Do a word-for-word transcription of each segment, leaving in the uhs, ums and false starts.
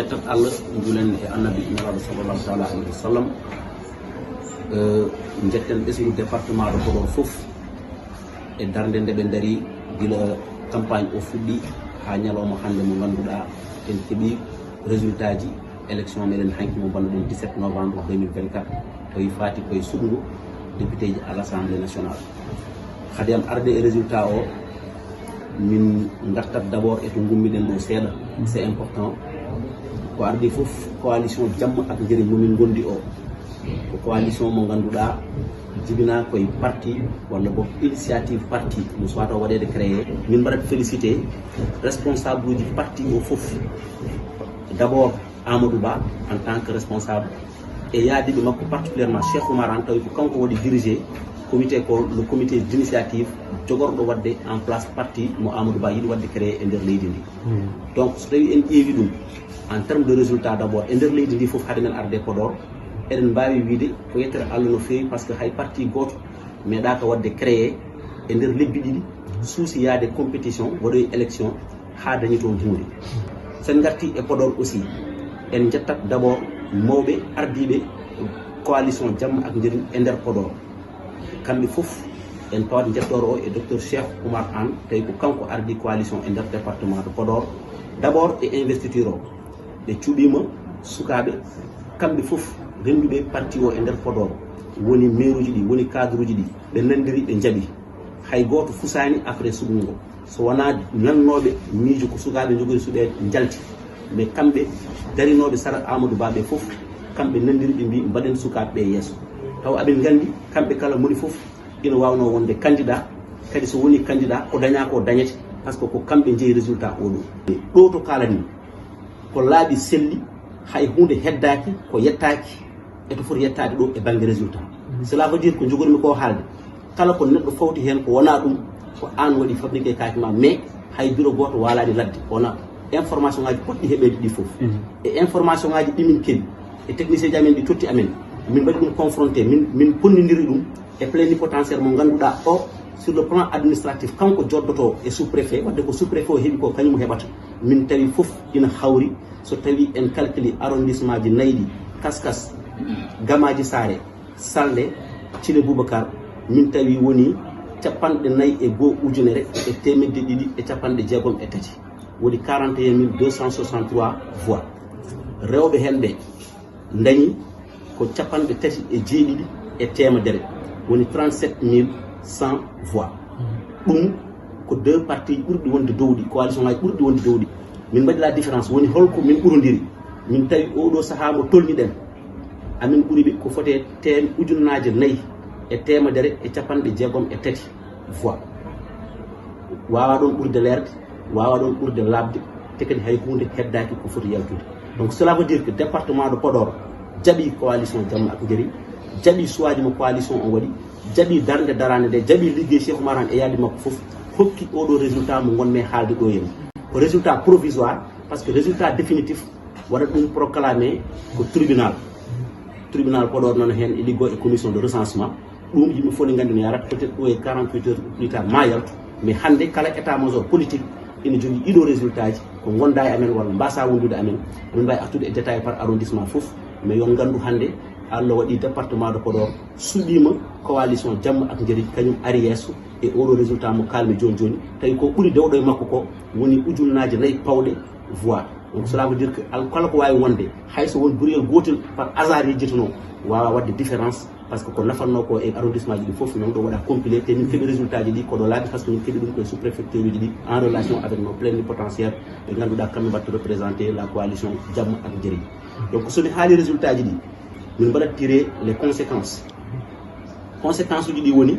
Yettat Allah, njulen e Annabi Nelaaɗo sallallahu taala alayhi wa sallam. Eh, njetten ɓesngu département de Podor fof e darnde nde ɓe ndari gila campagne o fuɗɗi haa ñalawma hannde mo ngannduɗaa en keɓi résultat ji élection meɗen hanki mo mbannuɗen dix-sept novembre deux mille vingt-quatre, tawi faati koye suɓngo député ji à l'Assemblée nationale. Hade am arde e résultat o, min ngartat d'abord e to ngummiɗen ɗo seeɗa, c'est important. Ko ardi fof, coalition Jamma ak Njëriñ mo min ngondi o, ko coalition mo ngannduɗaa jibinaa koye parti walla boog initiative parti mo suwata waɗeede créé. Min mbaɗat félicité responsable uji parti o fof, d'abord Amadou Ba en tant que responsable, e yaadiiɓe makko, particulièrement Cheikh Oumar Anne, tawi ko kanko waɗi dirigé comité ko, le comité d'initiative jogorɗo waɗde en place parti mo Amadou Ba yiɗi waɗde créé e nder leydi ndi. Donc so tawi en ƴeewi ɗum en terme de résultat, d'abord e nder leydi ndi fof, hade men arde Podor, eɗen mbaawi wiide ko yettere Allah no feewi, parce que hay parti gooto meeɗaaka waɗde créé e nder lebbi ɗiɗi, suusi yaade compétition, waɗoyi élection haa dañi toon huunde. So en ngartii e Podor aussi, en njettat d'abord mawɓe ardiiɓe coalition Jamma ak Njëriñ e nder Podor. Kamɓe fof en pawat njettoor o e docteur Cheikh Oumar Anne, tawi ko kanko ardi coalition e nder département de Podor, d'abord e investiture o. Ɓe cuɓiima sukaaɓe, kamɓe fof rennduɓe parti o e nder Podor, woni maire uji ɗi, woni cadre uji ɗi, ɓe nanndiri, ɓe njaɓi. Hay gooto fusaani après suɓngo ngo, so wonaa nannooɓe miijo ko sukaaɓe njogori suɓeede njalti. Mais kamɓe darinooɓe sara Amadou Ba ɓe fof, kamɓe nanndiri, ɓe mbii mbaɗen sukaaɓe ɓe yeeso. Taw aɓe nganndi kamɓe kala moni fof ina waawnoo wonde candidat, kadi so woni candidat ko dañaa ko dañete, parce que ko kamɓe njeyi résultat o ɗo. Ɗo to kaalani ko laaɓi selli, hay huunde heddaaki ko yettaaki e to foti yettaade ɗo e bannge résultat. Cela veut dire ko njogormi ko haalde, kala ko neɗɗo fawti heen ko wonaa ɗum, ko aan waɗi fabriqué kaake ma, mais hay bureau gooto waalaani ladde, ko wonaa ɗum. Information ngaaji potɗi heɓeede ɗi fof. E information ngaaji ɗi min keɓi e technicien ji amen ɗi totti amen, min mbaɗi ɗum confronté, min, min ponnindiri ɗum e plénipotentiaire mo ngannduɗaa o, sur le plan administratif, kanko joddoto e sous-préfet, wadde ko sous-préfet o heɓi ko kañum heɓata. Min tawi fof ina hawri, so tawi en calculi arrondissement ji nayi ɗi, Kaskas, Gamaaji Saare, Salde, Thillé Boubacar, min tawi woni capanɗe nayi e goo ujunere e teemedde ɗiɗi e capanɗe jeegom e tati, woni quarante et un mille deux cent soixante-trois voix. Rewɓe heen ɓe ndañi ko capanɗe tati e jeeɗiɗi e teemedere, woni trente-sept mille cent voix. Ɗum ko deux partis ɓurɗi wonde dow ɗi, coalition ngaji ɓurɗi wonde dow ɗi. Min mbaɗi la différence, woni holko min ɓurondiri. Min tawi oɗo sahaa mo tolniɗen, amin ɓuri ɓe ko foti e teem-, ujunnaaje nayi e teemedere e capanɗe jeegom e tati voix. Waawaa ɗoon ɓurde leerde, waawaa ɗoon ɓurde laaɓde, te kadi hay huunde heddaaki ko foti yaltude. Donc cela veut dire que département de Podor jaɓi coalition Jamma ak Njëriñ, jaɓi choix ji mo coalition o waɗi, jaɓi darnde daraande nde, jaɓi liggey Cheikh Oumar Anne e yaadi makko fof, hokki oɗo résultat mo ngonmi haalde ɗo henni. Ko résultat provisoire, parce que résultat définitif waɗat ɗum proclamé ko tribunal. Tribunal Podor noon heen e liggoo e commission de recensement. Ɗum yimɓe fof ne nganndi no yarat, peut-être ɗo e quarante-huit heures plus tard ma yaltu. Mais hannde kala état major politique ina jogii ɗiɗo résultat ji, ko ngonda e amen walla mbasa wondude amen. Amin mbaawi artude e détail par arrondissement fof. Mais yo nganndu hannde Allah waɗi département de Podor suɓiima coalition Jamma ak Njëriñ, kañum ari yeeso e oɗo résultat mo kaalmi jooni jooni. Tawi ko ɓuri dewɗo e makko ko woni ujunnaaje nayi pawɗe voix. Donc cela veut dire que al-, kala ko waawi wonde, hay so won buriyel gootel par hasard yejjitanoo, waawaa waɗde différence, parce que ko nafatnoo ko e arrondissement ji ɗi fof, noon ɗo waɗa compilé, te min keɓi résultat ji ɗi ko ɗo laaɓi, parce que min keɓi ɗum koye sous-préfecture uji ɗi, en relation avec nos plénipotentiaires, ɓe ngannduɗaa kamɓe mbaɗta représenté la coalition Jamma ak Njëriñ. Donc so mi haali résultat ji ɗi, min mbaɗat tiré les conséquences. Conséquence uji ɗi woni,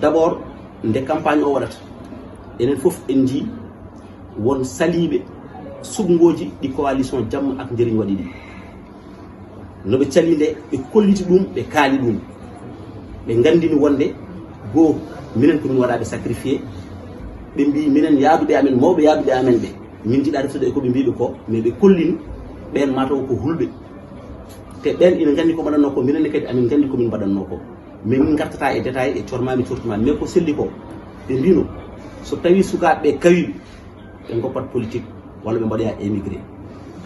d'abord, nde campagne o waɗata, enen fof en njii won saliiɓe suɓngooji ɗi coalition Jamma ak Njëriñ waɗi ɗi. No ɓe cali nde, ɓe kolliti ɗum, ɓe kaali ɗum. Ɓe nganndini wonde, goo, minen ko min waɗaaɓe sacrifié. Ɓe mbii minen yaaduɓe amen, mawɓe yaaduɓe amen ɓe, min njiɗaa reftude e ko ɓe mbii ɓe ko, mais ɓe kollini ɓeen mataw ko hulɓe. Te ɓeen ina nganndi ko mbaɗatnoo ko, minen ne kadi amin nganndi ko min mbaɗatnoo ko. Mais min ngartataa e détail e cormaami cortumaami. Mais ko selli ko, ɓe mbino, so tawii sukaaɓe ɓe kawiiɓe, ɓe ngoppat politique walla ɓe mbaɗoya émigré.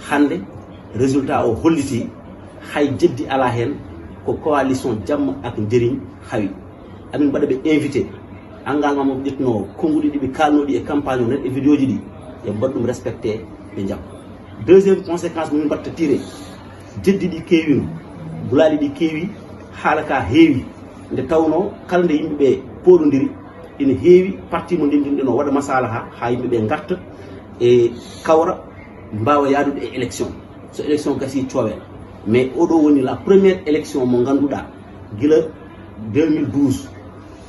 Hannde, résultat o holliti hay jeddi alaa heen, ko coalition Jamma ak Njëriñ hawi. Amin mbaɗa ɓe invité, engagement mo ƴettunoo, konnguɗi ɗi ɓe kaalnoo ɗi e campagne o, nen e vidéo ji ɗi, yo mbaɗ ɗum respecté, ɓe jam. Deuxième conséquence mo min mbaɗta tiré, jeddi ɗi keewino, gulaali ɗi keewi, haala ka heewi. Nde tawnoo kala nde yimɓe ɓe pooɗondiri, ina heewi parti mo ndendinɗen o waɗa masalaha haa yimɓe ɓe ngarta e kawra, mbaawa yaadude e élection. So élection gasii, coowel. Mais oɗo woni la première élection mo ngannduɗaa gila deux mille douze,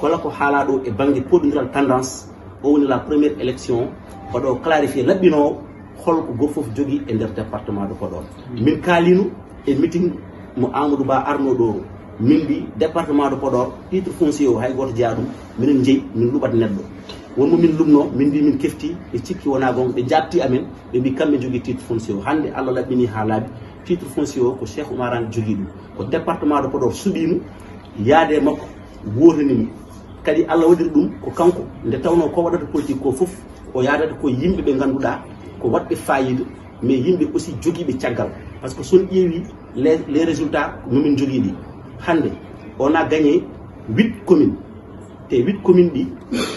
kala ko haalaa ɗo e bannge pooɗondiral tendance, o woni la première élection mbaɗo clarifié, laɓɓinoowo hol ko gooto fof jogii e nder département de Podor. Min kaalino e meeting mo Amadou Ba arno ɗo, min mbi département de Podor, titre foncier o hay gooto jeyaa ɗum, minen njeyi, min luɓat neɗɗo. Won mo min luɓno, min mbi min kefti, ɓe cikki wonaa goonga, ɓe jaabti amen, ɓe mbi kamɓe njogii titre foncier o. Hannde Allah laɓɓini haa laaɓi, titre foncier o ko Cheikh Oumar Anne jogii ɗum. Ko département de Podor suɓiimo, yaade makko, wootani mo. Kadi Allah waɗiri ɗum ko kanko, nde tawnoo ko waɗata politique ko fof, o yaadata ko yimɓe ɓe ngannduɗaa ko waɗɓe fayida, mais yimɓe aussi jogiiɓe caggal. Par ce que so on ƴeewi les, les résultats no min jogii ɗi. Hannde, on a gagné huit communes. Te huit communes ɗi,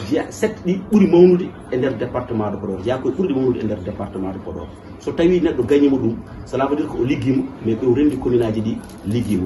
jeya sept ɗi ɓuri mawnude e nder département de Podor. Jeya koye ɓurɗi mawnude e nder département de Podor. So tawi neɗɗo gagnimo ɗum, cela veut dire que o liggiima, mais ɓe o renndi commune aji ɗi liggiima.